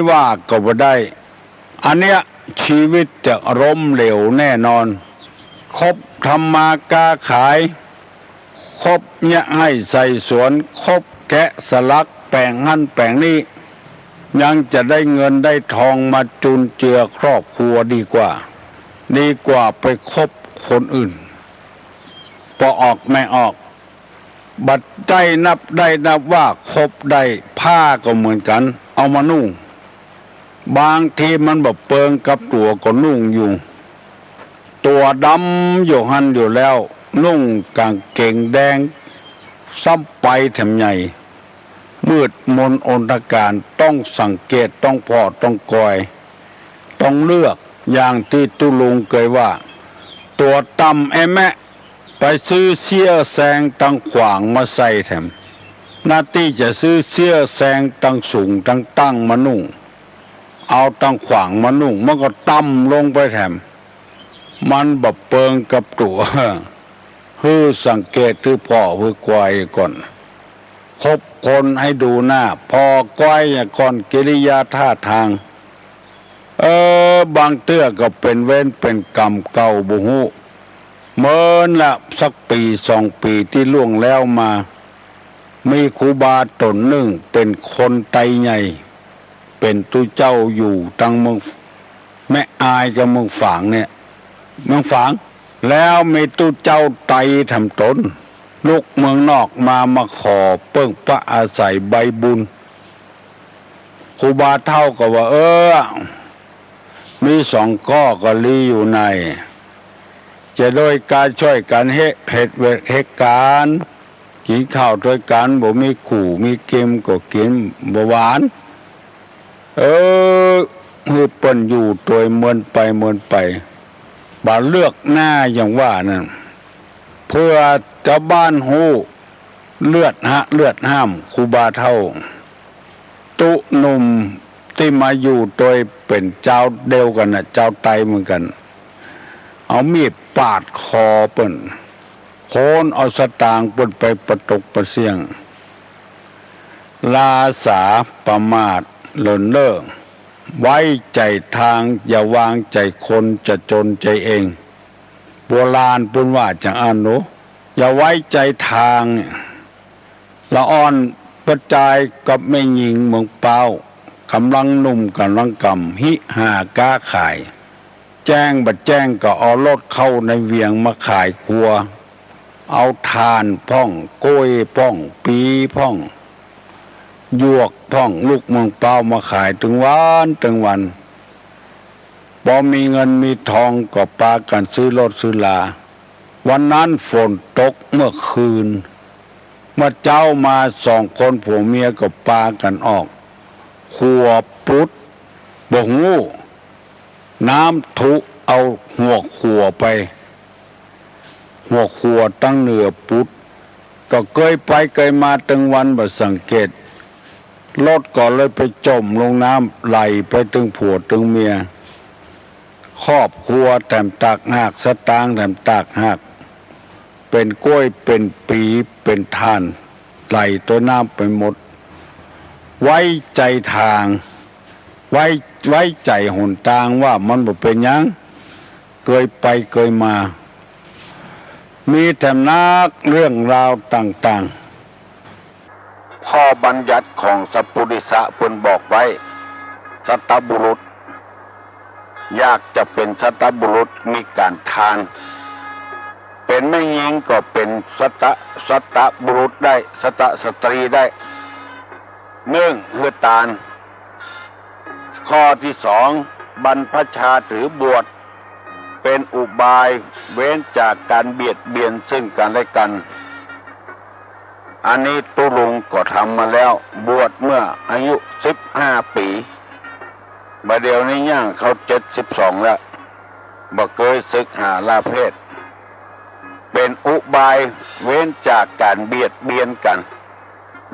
ว่าก็บ่ได้ อันเนี้ยชีวิตจะล้มเหลวแน่นอน คบทำมาก้าขาย คบเยียะไฮ่ใส่สวน คบแกะสลักแป๋งหั้นแป๋งนี้ ยังจะได้เงินได้ทองมาจุนเจือครอบครัวดีกว่า ดีกว่าไปคบคนอื่น ป้อออกแม่ออก บัดได้นับได้นับว่าคบได้ ผ้าก็เหมือนกั๋น เอามานุ่ง บางทีมันบ่เปิงกับตั๋วก็นุ่งอยู่ ตั๋วดำอยู่หั้นอยู่แล้ว นุ่งก๋างเกงแดง ซ้ำไปแถมใหญ่ มืดมนอนทการ ต้องสังเกต ต้องผ่อ ต้องกอย ต้องเลือก อย่างตี้ตุ๊ลุงเกยว่า ตั๋วต่ำแอะแมะ ไปซื้อเสี้ยแซงตังขวางมาใส่แถม นาตี้จะซื้อเสี้ยแซงตังสูงตังตั้งมานุ่ง เอาตังขวางมานุ่ง มันก็ต่ำลงไปแถม มันบ่เปิงกับตั๋ว หื้อสังเกต หื้อผ่อ หื้อกอยก่อน คบคนหื้อดูหน้า ผ่อกอยก่อน กิริยาท่าตาง เออ บางเตื้อก็เป๋นเวรเป๋นก๋รรมเก่าบ่ฮู้ เมินละสักปี๋สองปี๋ตี้ล่วงแล้วมา มีครูบาต๋นนึ่งเป๋นคนไตใหญ่ เป๋นตุ๊เจ้าอยู่ตังเมืองแม่อายกับเมืองฝางเนี่ย เมืองฝาง แล้วมีตุ๊เจ้าไตแถมต๋น ลุกเมืองนอกมา มาขอเปิ้งปะอาศัยใบบุญ ครูบาเฒ่าก็ว่า เออ มีสองก้อก็ลีอยู่ใน จะโดยก๋านจ้อยกั๋นเฮ็ด เฮ็ดเวทเฮ็ดก๋าน กิ๋นข้าวตวยกั๋น บ่มีกู้มีกิ๋มก็กิ๋นบ่หวาน เออ หื้อเปิ้นอยู่ตวยเมินไปเมินไป บ่าเลือกหน้าอย่างว่านั่น เปื้อจาวบ้านฮู้ เลือดฮะ เลือดห้าม ครูบาเฒ่า ตุ๊หนุ่มตี้มาอยู่ตวยเป๋นจาวเดียวกั๋นน่ะ จาวไตเหมือนกั๋น เอามีดปาดคอเปิ้น คนเอาสตางค์เปิ้นไปปะตกปะเสี้ยง ลาสาประมาท เลินเล่อ ไว้ใจ๋ตาง อย่าวางใจ๋คน จะจ๋นใจ๋เอง โบราณเปิ้นว่าจาอั้นโอ้ อย่าไว้ใจ๋ตาง ละอ่อนประจายกับแม่ญิงเมืองป๊าว ก๋ำลังหนุ่มก๋ำลังก่ำ ฮิหาก๊าขาย แจ้งบ่แจ้งก็เอารถเข้าในเวียงมาขายครัว เอาถ่านพ่อง ก้วยพ่อง ปีพ่อง หยวกพ่อง ลูกเมืองป๊าวมาขายตึงวันตึงวัน ปอมีเงินมีตองก็ปากั๋นซื้อรถซื้อรา วันนั้นฝนตกเมื่อคืน เมื่อเจ๊ามาสองคนผัวเมียก็ปากั๋นออก ขั่วปุด บ่ฮู้ น้ำถุเอาหัวขั่วไป หัวขั่วตังเหนือปุด ก็เกยไปเกยมาตึงวันบ่สังเกต รถก็เลยไปจ๋มลงน้ำ ไหลไปตึงผัวตึงเมีย ครอบครัวแถมแตกหัก สตางค์แถมแตกหัก เป๋นก้วยเป๋นปีเป๋นถ่าน ไหลตวยน้ำไปหมด ไว้ใจ๋ตาง ไว้ ไว้ใจ๋หนตางว่ามันบ่เป๋นหยัง เกยไปเกยมา มีแถมนักเรื่องราวต่างๆ ข้อบัญญัติของสัปปุริสะเปิ้นบอกไว้ สัตบุรุษ อยากจะเป๋นสัตบุรุษมีก๋านทาน เป๋นแม่ญิงก็เป๋นสัต สัตบุรุษได้ สัตสตรีได้ นึ่งหื้อตาน ข้อตี้สอง บรรพชาถือบวช เป๋นอุบายเว้นจากก๋านเบียดเบียนซึ่งกั๋นและกั๋น อันนี้ตุ๊ลุงก็ทำมาแล้ว บวชเมื่ออายุสิบห้าปี๋ บ่าเดี่ยวนี้ย่างเข้าเจ็ดสิบสองแล้ว บ่เกยสึกหาลาเพศ เป๋นอุบายเว้นจากก๋านเบียดเบียนกั๋น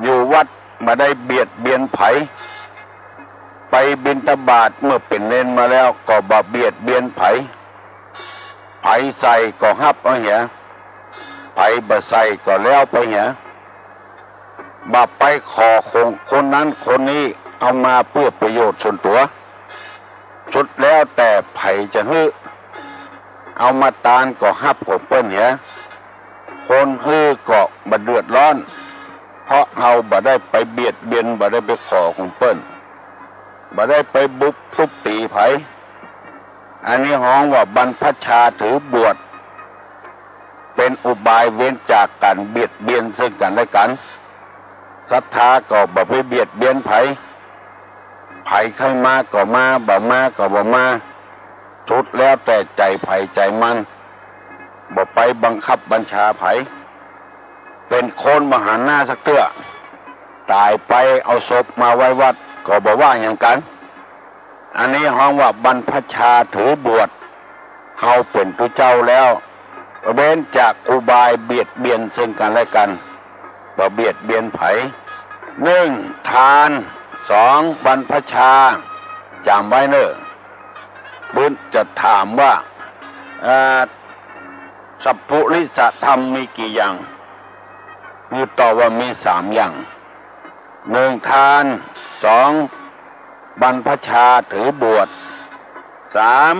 อยู่วัดบ่ได้เบียดเบียนใผ ไปบิณฑบาตเมื่อเป๋นเณรมาแล้วก็บ่เบียดเบียนใผ ใผใส่ก็ฮับเอาเหีย ใผบ่ใส่ก็แล้วไปเหีย บ่ไปขอของคนนั้นคนนี้เอามาเปื้อประโยชน์ส่วนตั๋ว สุดแล้วแต่ใผจะหื้อ เอามาตานก็ฮับของเปิ้นเหีย คนหื้อก็บ่เดือดร้อน เพราะเฮาบ่ได้ไปเบียดเบียน บ่ได้ไปขอของเปิ้น บ่ได้ไปบุบทุบตี๋ใผ อันนี้ฮ้องว่าบรรพชาถือบวช เป๋นอุบายเว้นจากก๋านเบียดเบียนซึ่งกั๋นและกั๋น ศรัทธาก็บ่ไปเบียดเบียนใผ ใผใค่มาก็มา บ่มาก็บ่มา สุดแล้วแต่ใจ๋ใผใจ๋มัน บ่ไปบังคับบัญชาใผ เป๋นคนบ่หันหน้าสักเตื้อ ต๋ายไปเอาศพมาไว้วัดก็บ่ว่าหยังกั๋น อันนี้ฮ้องว่าบรรพชาถือบวช เฮาเป๋นตุ๊เจ้าแล้ว เว้นจากอุบายเบียดเบียนซึ่งกั๋นและกั๋น บ่เบียดเบียนใผ นึ่ง ทาน สอง บรรพชา จ๋ำไว้เน่อ เปิ้นจะถามว่า เอ่อ สัปปุริสธรรมมีกี่อย่าง หื้อตอบว่ามีสามอย่าง นึ่ง ทาน สอง บรรพชาถือบวช สาม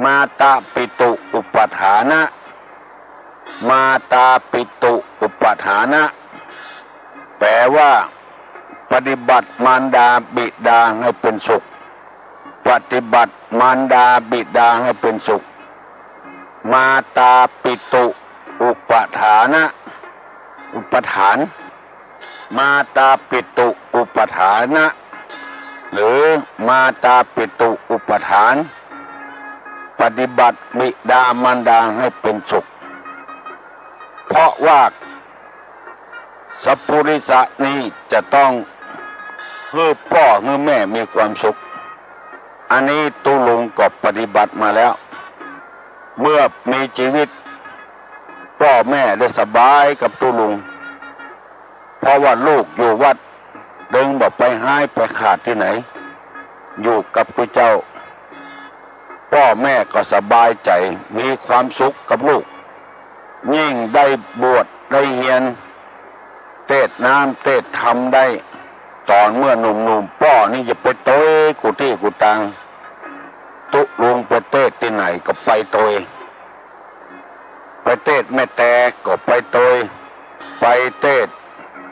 มาตาปิตุอุปัฏฐานะ มาตาปิตุอุปัฏฐานะ แปลว่า ปฏิบัติมารดาบิดาให้เป๋นสุข ปฏิบัติมารดาบิดาให้เป๋นสุข มาตาปิตุอุปัฏฐานะ อุปทาน มาตาปิตุอุปัฏฐานะ หรือมาตาปิตุอุปัฏฐาน ปฏิบัติบิดามารดาให้เป๋นสุข เพราะว่าสัปปุริสะนี้จะต้องหื้อป้อหื้อแม่มีความสุข อันนี้ตุ๊ลุงก็ปฏิบัติมาแล้ว เมื่อมีจีวิต ป้อแม่ได้สบายกับตุ๊ลุง เพราะว่าลูกอยู่วัด ตึงบ่ไปฮ้ายไปขาดตี้ไหน อยู่กับตุ๊เจ้า ป้อแม่ก็สบายใจ๋ มีความสุขกับลูก ยิ่งได้บวชได้เฮียน เตสน์น้ำเตสน์ธรรมได้ ต๋อนเมื่อหนุ่มๆ ป้อนี่จะไปตวยกู้ตี้กู้ตาง ตุ๊ลุงไปเตสน์ตี้ไหนก็ไปตวย ไปเตสน์แม่แตก็ไปตวย ไปเตสน์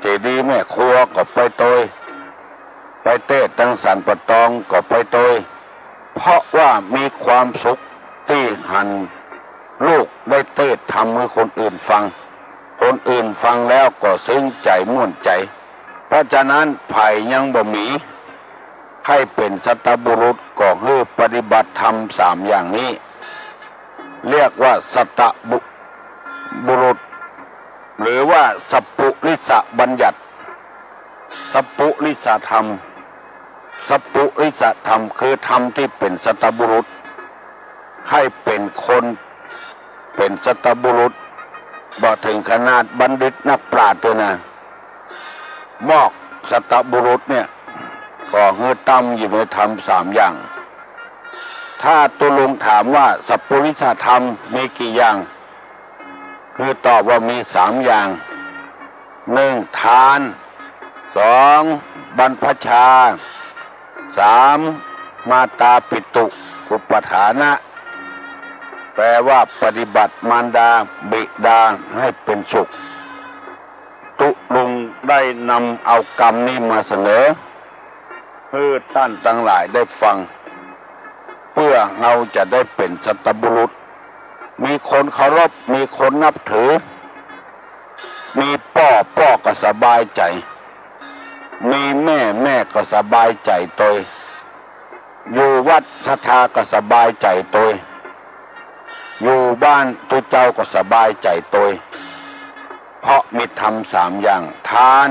เจดีย์แม่ครัวก็ไปตวย ไปเตสน์ตังสันป่าตองก็ไปตวย เพราะว่ามีความสุขตี้หันลูกได้เตสน์ธรรมหื้อคนอื่นฟัง คนอื่นฟังแล้วก็ซึ้งใจ๋ม่วนใจ๋ เพราะฉะนั้นใผยังบ่มี ใค่เป๋นสัตบุรุษก็หื้อปฏิบัติธรรมสามอย่างนี้ เรียกว่าสัตบุ- บุรุษ หรือว่าสัปปุริสบัญญัติ สัปปุริสธรรม สัปปุริสธรรมคือธรรมตี้เป๋นสัตบุรุษ ใค่เป๋นคน เป๋นสัตบุรุษ บ่เถิงขนาดบัณฑิตนักปราชญ์เตื้อนะ มอกสัตบุรุษเนี่ย ก็หื้อตั้งอยู่ในธรรมสามอย่าง ถ้าตุ๊ลุงถามว่าสัปปุริสธรรมมีกี่อย่าง หื้อตอบว่ามีสามอย่าง หนึ่ง ทาน สอง บรรพชา สาม มาตาปิตุอุปัฏฐานะ แปลว่าปฏิบัติมารดาบิดาให้เป๋นสุข ตุ๊ลุงได้นำเอากำนี้มาเสนอ หื้อต้านตังหลายได้ฟัง เปื้อเฮาจะได้เป๋นสัตบุรุษ มีคนเคารพ มีคนนับถือ มีป้อ ป้อก็สบายใจ๋ มีแม่ แม่ก็สบายใจ๋ตวย อยู่วัดศรัทธาก็สบายใจ๋ตวย อยู่บ้านตุ๊เจ้าก็สบายใจ๋ตวย เพราะมีธรรมสามอย่าง ทาน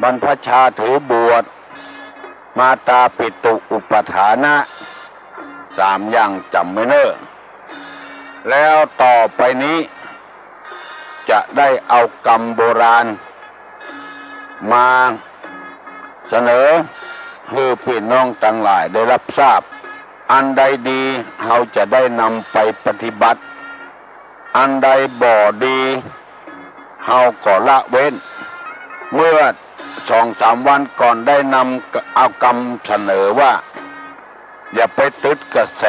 บรรพชาถือบวช มาตาปิตุอุปัฏฐานะ สามอย่างจ๋ำไว้เน่อ แล้วต่อไปนี้ จะได้เอากำโบราณมาเสนอ หื้อปี้น้องตังหลายได้ฮับทราบ อันใดดีเฮาจะได้นำไปปฏิบัติ อันใดบ่ดีเฮาก็ละเว้น เมื่อสองสามวันก่อนได้นำเอากำเสนอว่า อย่าไปตึดกระแส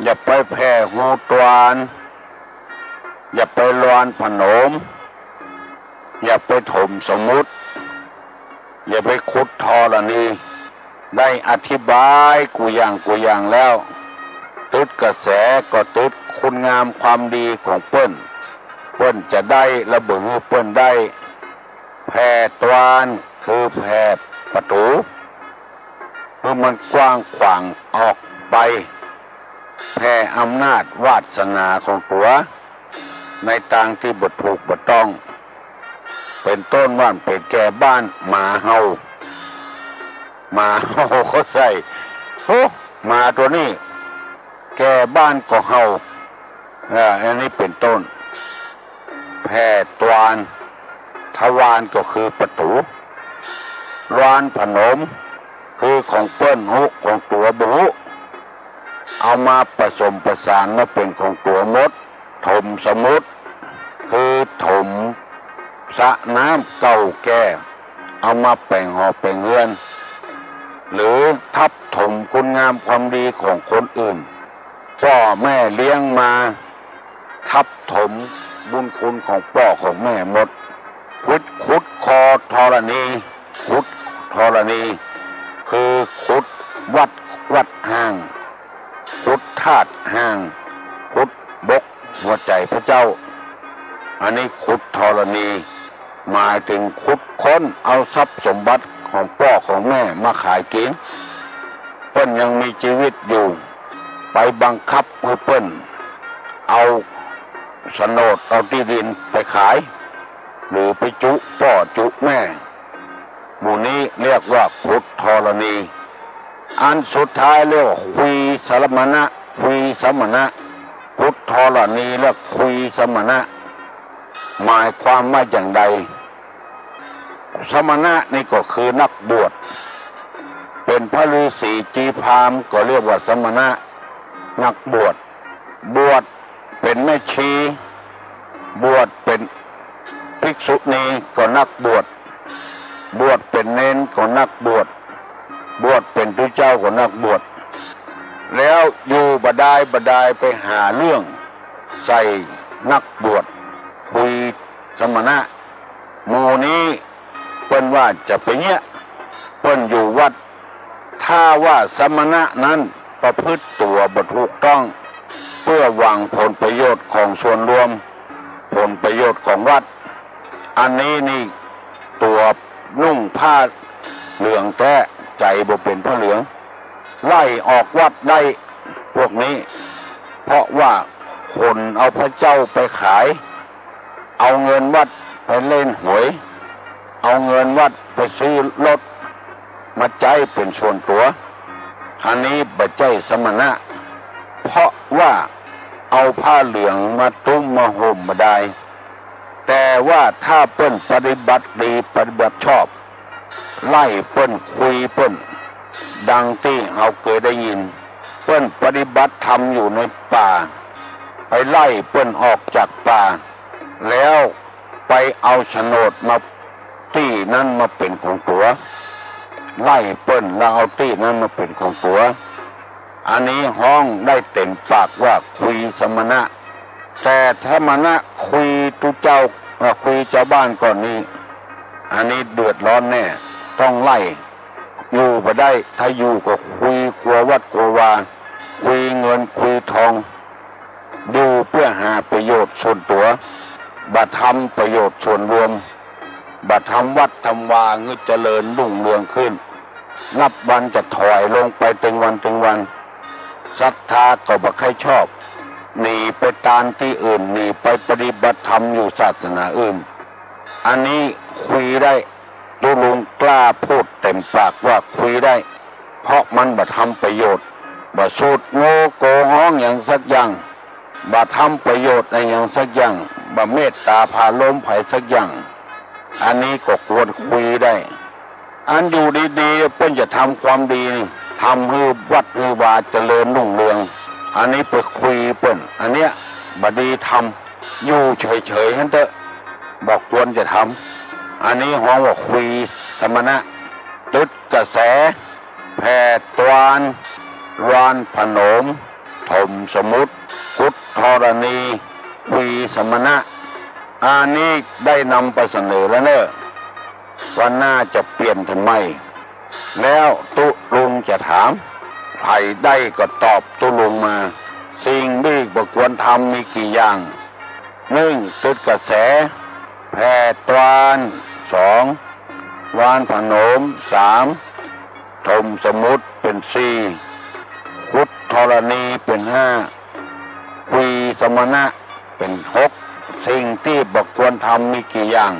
อย่าไปแผ่ฮูตวน อย่าไปลานผนม อย่าไปถมสมุทร อย่าไปขุดธรณี ได้อธิบายกู้อย่างกู้อย่างแล้ว ตึดกระแสก็ตึดคุณงามความดีของเปิ้น เปิ้นจะได้ แล้วบ่หื้อเปิ้นได้ แผ่ตวนคือแผ่ประตู๋ หื้อมันกว้างขวางออกไป แผ่อำนาจวาสนาของตั๋ว ในตางตี้บ่ถูกบ่ต้อง เป๋นต้นว่าเป๋นแก่บ้านหมาเห่า หมาเห่าก็ใส่ โอ้ หมาตั๋วนี้ แก่บ้านก็เห่า อ่า อันนี้เป๋นต้น แผ่ตวน ทวารก็คือประตู๋ ลานผนม คือของเปิ้นฮู้ ของตั๋วบ่ฮู้ เอามาผสมประสานมาเป๋นของตั๋วหมด ถมสมุทร คือถมสระน้ำเก่าแก่ เอามาแป๋งหอแป๋งเฮือน หรือทับถมคุณงามความดีของคนอื่น ป้อแม่เลี้ยงมา ทับถมบุญคุณของป้อของแม่หมด ขุด ขุดคอธรณี ขุดธรณี คือขุดวัด วัดฮ้าง ขุดธาตุฮ้าง ขุดบกหัวใจ๋พระเจ้า อันนี้ขุดธรณี หมายเถิงขุดค้นเอาทรัพย์สมบัติของป้อของแม่มาขายกิ๋น เปิ้นยังมีจีวิตอยู่ ไปบังคับหื้อเปิ้นเอาโฉนด เอาตี้ดินไปขาย หรือไปจุป้อจุแม่ หมู่นี้เรียกว่าขุดธรณี อันสุดท้ายเรียกว่าคุยสมณะ คุยสมณะ ขุดธรณีและคุยสมณะ หมายความว่าอย่างใด สมณะนี่ก็คือนักบวช เป๋นพระฤาษีจีพราหมณ์ก็เรียกว่าสมณะ นักบวช บวชเป๋นแม่ชี บวชเป๋นภิกษุณีก็นักบวช บวชเป๋นเณรก็นักบวช บวชเป๋นตุ๊เจ้าก็นักบวช แล้วอยู่บ่ดายบ่ดายไปหาเรื่องใส่นักบวช คุยสมณะ หมู่นี้เปิ้นว่าจะไปเยียะ เปิ้นอยู่วัด ถ้าว่าสมณะนั้นประพฤติตั๋วบ่ถูกต้อง เปื้อหวังผลประโยชน์ของส่วนรวม ผลประโยชน์ของวัด อันนี้นี่ตั๋วนุ่งผ้าเหลืองแต๊ ใจ๋บ่เป๋นผ้าเหลือง ไล่ออกวัดได้พวกนี้ เพราะว่าขนเอาพระเจ้าไปขาย เอาเงินวัดไปเล่นหวย เอาเงินวัดไปซื้อรถมาใจ๊เป๋นส่วนตั๋ว อันนี้บ่ใจ้สมณะ เพราะว่าเอาผ้าเหลืองมาตุ้มมาห่มบ่ดาย แต่ว่าถ้าเปิ้นปฏิบัติดีปฏิบัติชอบ ไล่เปิ้นคุยเปิ้น ดังตี้เฮาเกยได้ยิน เปิ้นปฏิบัติธรรมอยู่ในป่า ไปไล่เปิ้นออกจากป่า แล้วไปเอาโฉนดมา ตี้นั้นมาเป๋นของตั๋ว ไล่เปิ้นแล้วเอาตี้นั้นมาเป๋นของตั๋ว อันนี้ฮ้องได้เต๋มปากว่าคุยสมณะ แต่สมณะคุยตุ๊เจ้า เอ่อ คุยจาวบ้านก่อนนี้ อันนี้เดือดร้อนแน่ ต้องไล่ อยู่บ่ได้ ถ้าอยู่ก็คุยกัววัดกัววา คุยเงินคุยทอง อยู่เปื้อหาประโยชน์ส่วนตั๋ว บ่ทำประโยชน์ส่วนรวม บ่ทำวัดทำวาหื้อเจริญรุ่งเรืองขึ้น นับวันจะถอยลงไปตึงวันตึงวัน ศรัทธาก็บ่ใค่ชอบ หนีไปตานตี้อื่น หนีไปปฏิบัติธรรมอยู่ศาสนาอื่น อันนี้คุยได้ ตุ๊ลุงกล้าพูดเต๋มปากว่าคุยได้ เพราะมันบ่ทำประโยชน์ บ่สูตรโง่โกฮ้องหยังสักอย่าง บ่ทำประโยชน์อะหยังสักอย่าง บ่เมตตาผาโลมใผสักอย่าง อันนี้ก็ควรคุยได้ อันอยู่ดีๆ เปิ้นจะทำความดีนี่ ทำหื้อวัดหื้อวาเจริญรุ่งเรือง อันนี้ไปคุยเปิ้น อันเนี้ยบ่ดีทำ อยู่เฉยๆ หั้นเต๊อะ บ่ควรจะทำ อันนี้ฮ้องว่าคุยสมณะ ตึดกระแส แผ่ตวาน วานผนม ถมสมุทร ขุดธรณี คุยสมณะ อันนี้ได้นำไปเสนอแล้วเน่อ ว่าน่าจะเปลี่ยนทำไม แล้วตุ๊ลุงจะถาม ใผได้ก็ตอบตุ๊ลุงมา สิ่งตี้บ่ควรทำมีกี่อย่าง นึ่ง ตึดกระแส แผ่ตวาน สอง วานผนม สาม ถมสมุทร เป๋นสี่ ขุดธรณี เป๋นห้า คุยสมณะ เป๋นหก สิ่งตี้บ่ควรทำมีกี่อย่าง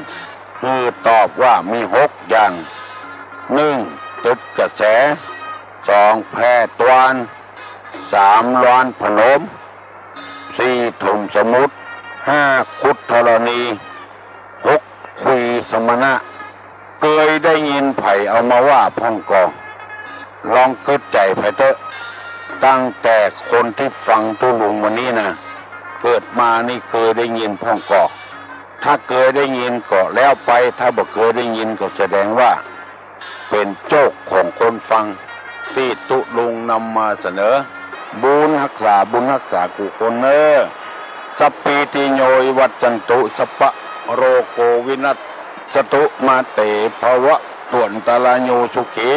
หื้อตอบว่ามีหกอย่าง นึ่ง ตึดกระแส สอง แผ่ตวาน สาม วานผนม สี่ ถมสมุทร ห้า ขุดธรณี หก คุยสมณะ เกยได้ยินใผเอามาว่าพ่องก่อ ลองกึ๊ดใจ๋ใผเต๊อะ ตั้งแต่คนตี้ฟังตุ๊ลุงวันนี้นะ เกิดมานี่เกยได้ยินพ่องก่อ ถ้าเกยได้ยินก็แล้วไป ถ้าบ่เกยได้ยินก็แสดงว่า เป๋นโจคของคนฟัง ตี้ตุ๊ลุงนำมาเสนอ บุญฮักษา บุญฮักษากู้คนเน่อ สัพพีติโยวิวัชชันตุ สัพพะโรโควินัสสตุ มาเตภวัตวันตราโย สุขี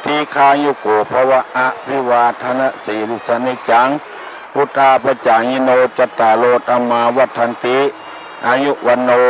ทีฆายุโกภวะ อภิวาทนสีลิสสะ นิจจัง วุฑฒาปะจายิโน จัตตาโร ธัมมา วัฑฒันติ อายุ วัณโณ